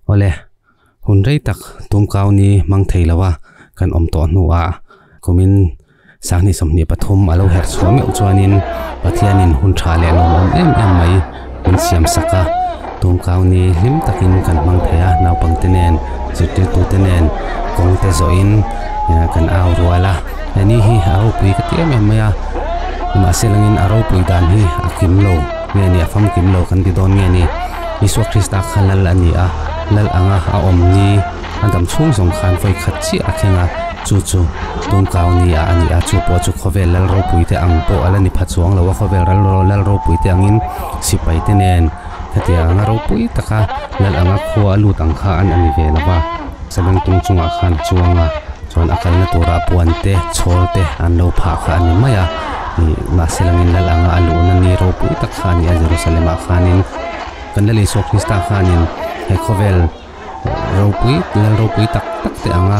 Awle, hun rei tak tumkau ni hmang thei lo a kan awm tawh hnuah kumin Sanghnih 23 a lo herh chhuah meuh chuanin Pathianin hun tha leh lawmawm em em mai min siam sak a, tumkau ni hlim takin kan hmang thei a, naupangte nen, zirtirtute nen kawng te zawhin kan au rual a, he ni hi a ropui ka ti em em mai a, mahse langin a ropui dan hi a kim lo nge ni a famkim lo kan ti dawn nge ni, Isua Krista kha lal a ni a, lal anga a awm ni. A dam chhung zawng khan vawi khat chiah a thleng a, chu chu Tungkau ni ah a ni a, chu pawh chu khawvel lal ropui te ang pawh a la ni pha chuang lo a, khawvel ral lal ropui te angin sipai te nen hetiang anga ropui taka lal anga khua a lut ang kha an a ni ve lo va, Sabengtung chungah khan a chuang a, chuan a kalna turah puan te chhawl te an lo phah kha a ni mai a, ih mahse langin lal anga a luhna ni ropui tak kha a ni a Jerusalem ah khanin kan Lal Isua Krista khanin he khawvel. Ropui lal ropui tak tak te anga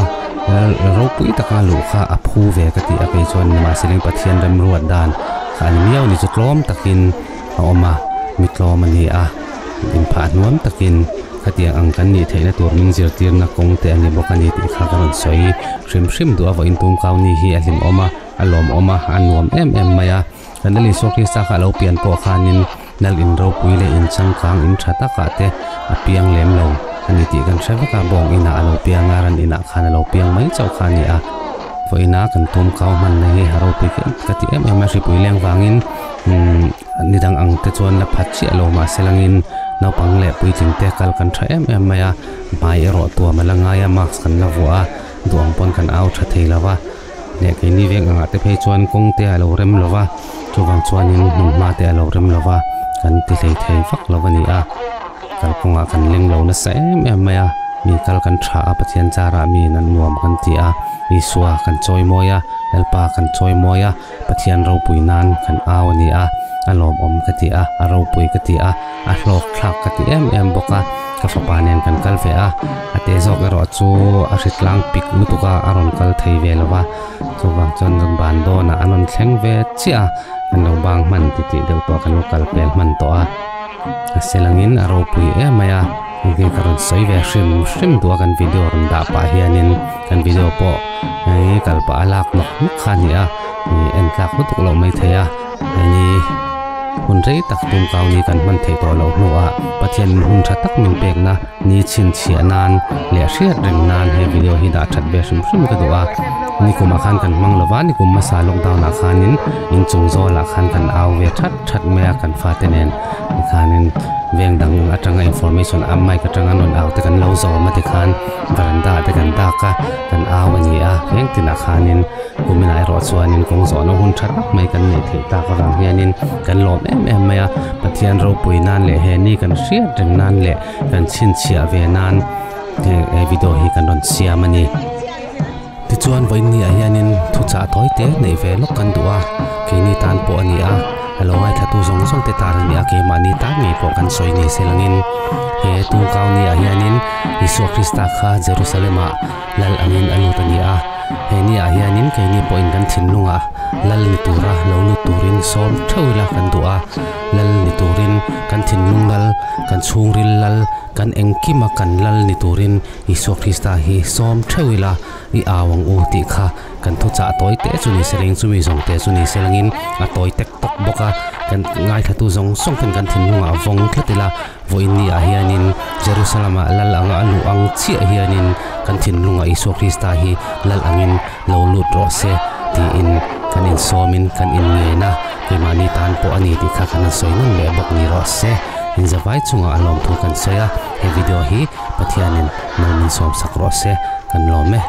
lal ropui taka luh kha a phu ve ka ti a kei chuan mahse leng Pathian remruat dan kha a ni miau a ni chu tlawm takin a awm a mi tlawm a ni a inphah hnuam takin khatiang ang kan nih theihna tur min zirtirna kawng te a ni bawk a ni tih kha ka rawn sawi hrim hrim duh a vawiin tumkau ni hi a hlimawm a a lawmawm a a nuam em em mai a kan Lal Isua Krista kha a lo pian pawh khanin. Lal in ropui leh in changkang in tha takah te a piang lem lo a ni tih kan hre vek a, bawng inah a lo piang a, ran inah khan a lo piang mai chauh kha a ni a. Vawiina kan tum kau hmanna hi a ropui ka ti em em a, hripui leng vangin umm ni dang ang te chuan la phat chiah lo mahse langin naupang leh puitling te kal kan tha em em mai a, hmai erawh tuam a la ngai a, mask kan la vuah a, duh ang pawn kan au tha thei lo va. Leh keini veng angah te phei chuan kawng te a lo rem lo va, chuvang chuanin hmunhma te a lo rem lo va, kan ti hlei thei vak lo a ni a, kalkawngah kan leng lo nasa em em mai a, mi kal kan tha a, Pathian charah mi in an nuam kan ti a, Isua kan chawi mawi a, Lalpa kan chawi mawi a, Pathian ropui nan kan au a ni a, a lawmawm ka ti a, a ropui ka ti a, a hlawk thlak ka ti em em bawk a. Ka fapa nen kan kal ve a, a te zawk erawh chu a hri tlang pik lutuk a, a rawn kal thei ve lo va, chuvang chuan rawn ban dawnah an rawn thleng ve chiah a, kan lo bang hman titih deuh tawh a, kan lo kal pel hman tawh a, a selangin a ropui em mai a, engtin ka rawn sawi ve hrim hrim duh a kan video rawn dah pah hianin kan video pawh hei kal pah a lak nawk nawk kha a ni a, ih en tlak lutuk loh maithei a, hei ni. Hun rei tak tumkau ni kan hman theih tawh loh hnuah Pathianin hun tha tak min pekna ni chhinchhiah nan leh hriat reng nan he video hi dah that ve hrim hrim ka duh a. Nikumah khan kan hmang lova, nikum hmasa lockdown ah khanin inchung zawlah khan kan au ve that that mai a kan fate nen tikhanin veng dang atanga information a mic atanga rawn au te kan lo zawm a tikhan veranda ah te kan dak a kan au a ni a veng tinah khanin Kuminah erawh chuanin kawng zawhna hun tha tak mai kan neih theih tak avang hianin kan lawm em em mai a, Pathian ropui nan leh he ni kan hriat reng nan leh kan chhinchhiah ve nan he video hi kan rawn siam a ni. Tichuan vawiin ah hianin thuchah tawi te neih ve lawk kan duh a, keini tan pawh a ni a, a lo ngaithlatu zawng zawng te tan a ni a, keimahni tan ngei pawh kan sawi ni se langin he tungkau ni ah hianin Isua Krista kha Jerusalem ah Lal angin a lut a ni a, he ni ah hianin keini pawhin kan thinlungah lal ni tura lo lut turin sawm theuh ila kan duh a, lal ni turin kan thinlung lal, kan chhungril lal, kan engkima kan lal ni turin Isua Krista hi sawm theuh ila i au ang u tih kha kan thuchah tawi teh chu ni se leng chumi zawng teh chu ni se lengin a tawi tek tawk bawk a, kan ngaithlatu zawng zawng ten kan thinlungah vawng tlat ila. Vawiin ah hianin Jerusalem-ah lal anga a luh ang chiah hianin kan thinlungah Isua Krista hi lal angin lo lut rawh se tiin kan insawmin kan inngen a, keimahni tan pawh a ni tih kha kan han sawi nawn leh bawk ni rawh se. Inzavai chungah a lawmthu kan sawi a, he video hi Pathianin mal min sawmsak rawh se, kan lawm e.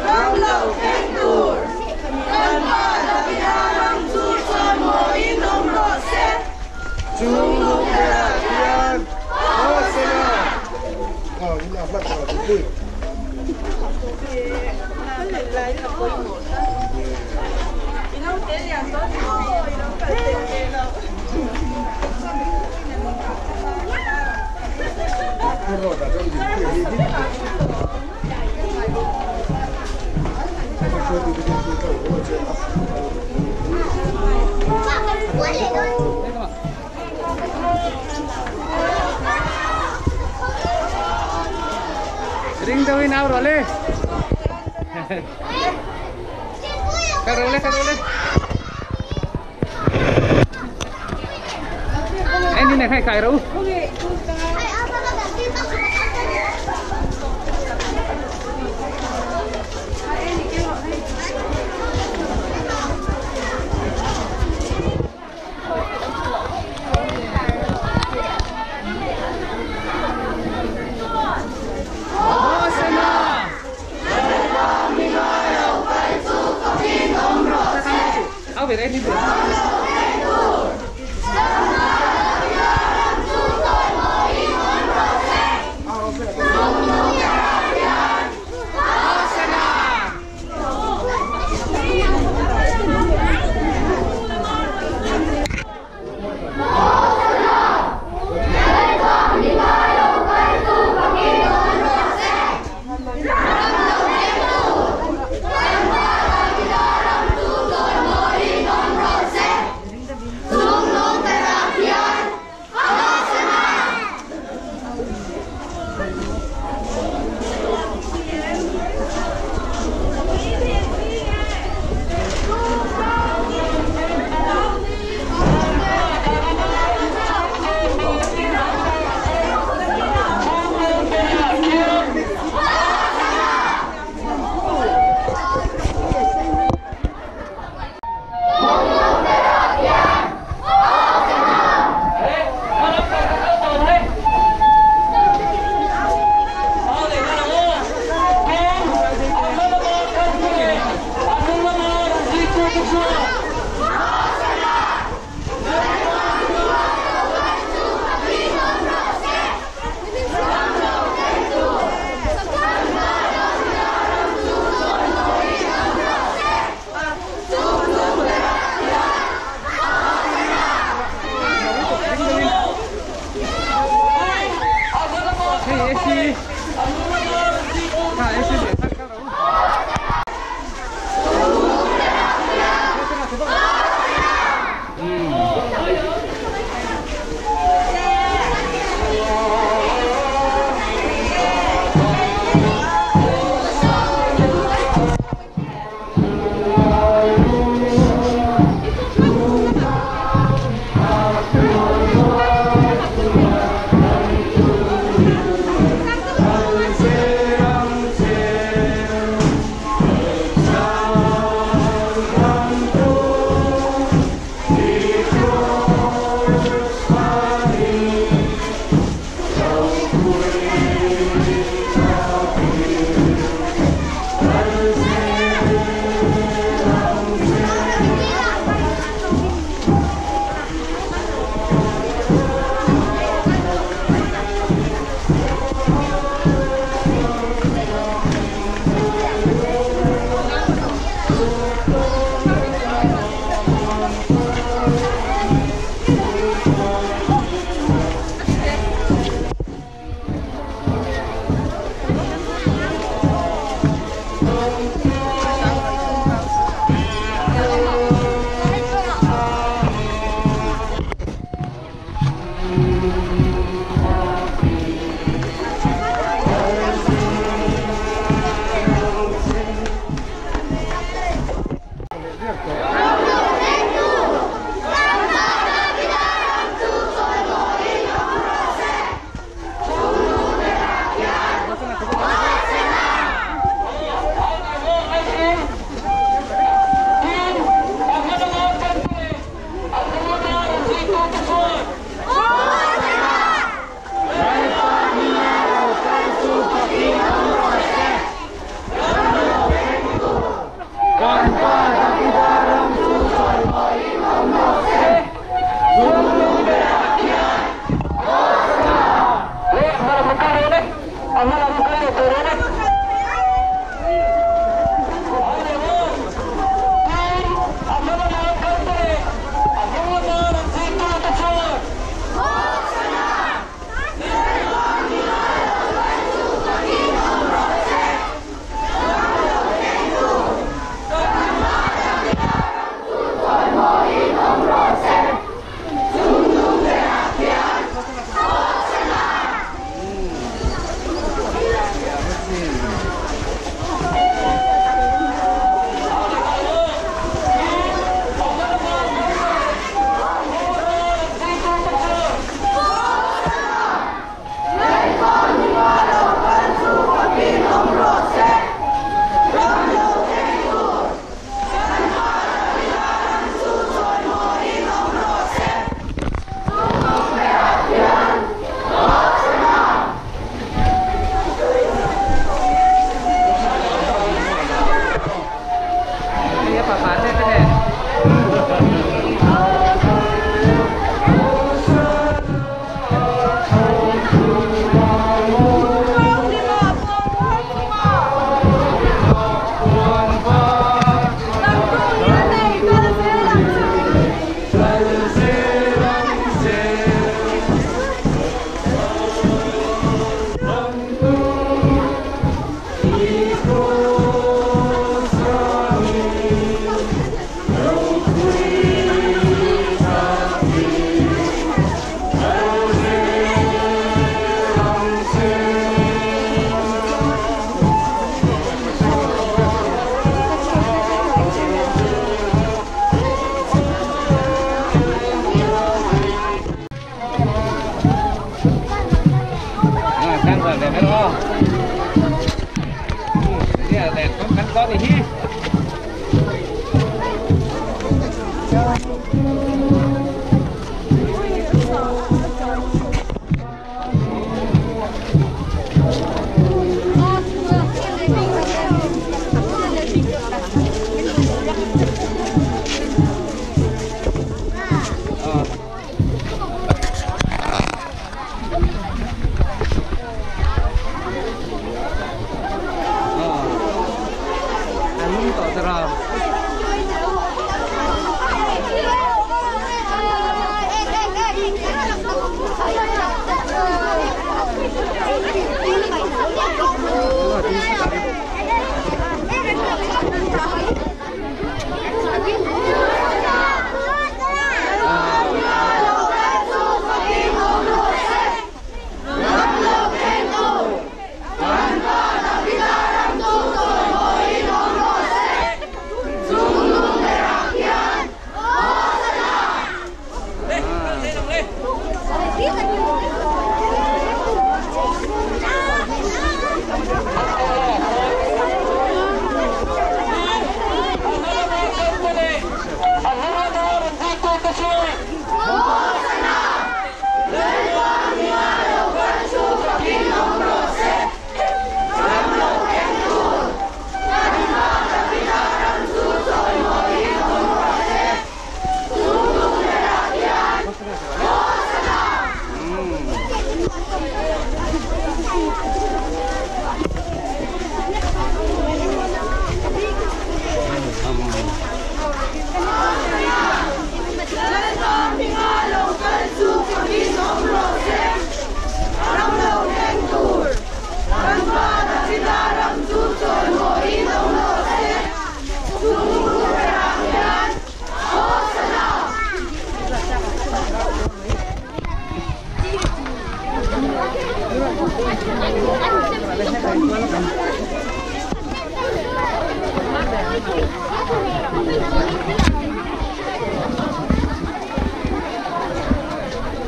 Ram lo thleng tur kan Pa Davida ram chu chawimawiin awm rawh se. Chung lung berah hian Hosana! Ring deuhin au rawh le. Ka ro le ka ro le. Anh đi này khai cài ro. Au về đây đi.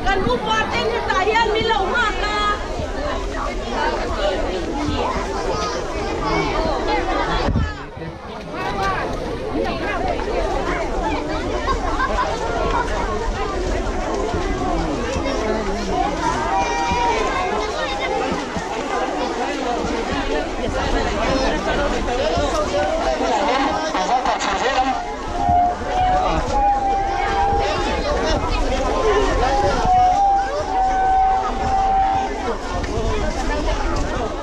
Kan upa ten hetah hian min lo nghak a.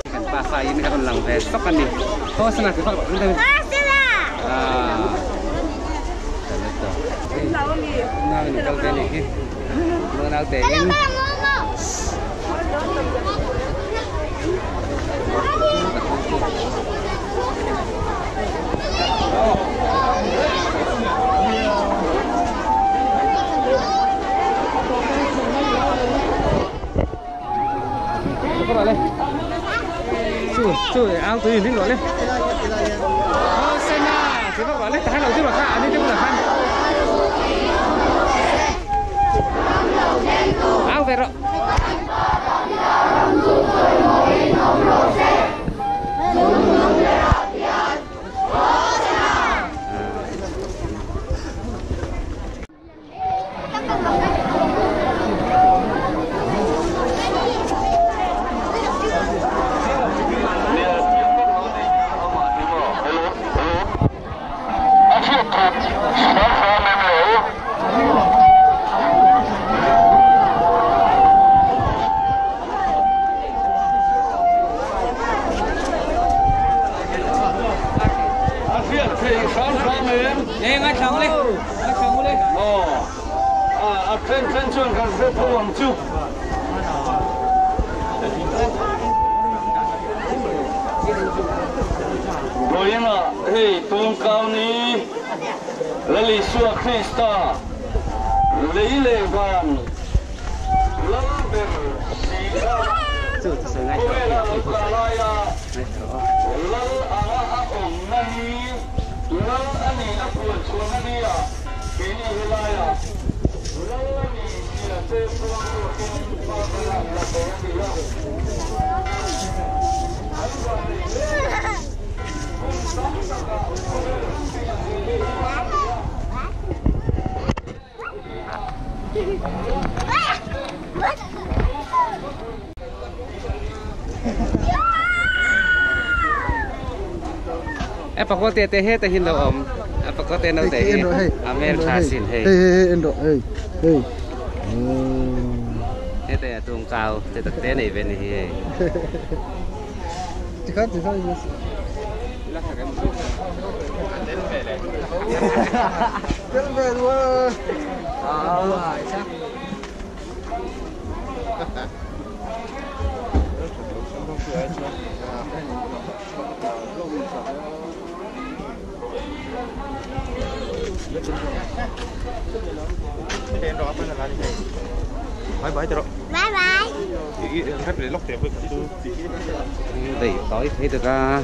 Kan pa fa in a rawn lang ve sawk a ni. Hosana ti vak loh ang deuh. Ah. Nau in kal ve ni hi. Nau te in. Chu ao tui ling rồi lên. Hosanna thì bác bảo lên thái đầu chứ mà kha đi chứ mà khan. Ao về rồi. Hei tumkau ni Lal Isua Krista lei leh van lal ber si kha khawvela lo kah laia lal anga a awmna hi lal a ni a puan chhuahna nia keini helaia lal a ni tih E pakote te he te hin lo om a pakote no te hi a mel tha sin hei Hei hei hei en rawh hei hei. He te a tum kau te tak te nei ve ni hi hei. Tikhan tikhan yes. Tel ve wa. Bye bye. Để tối thấy được à.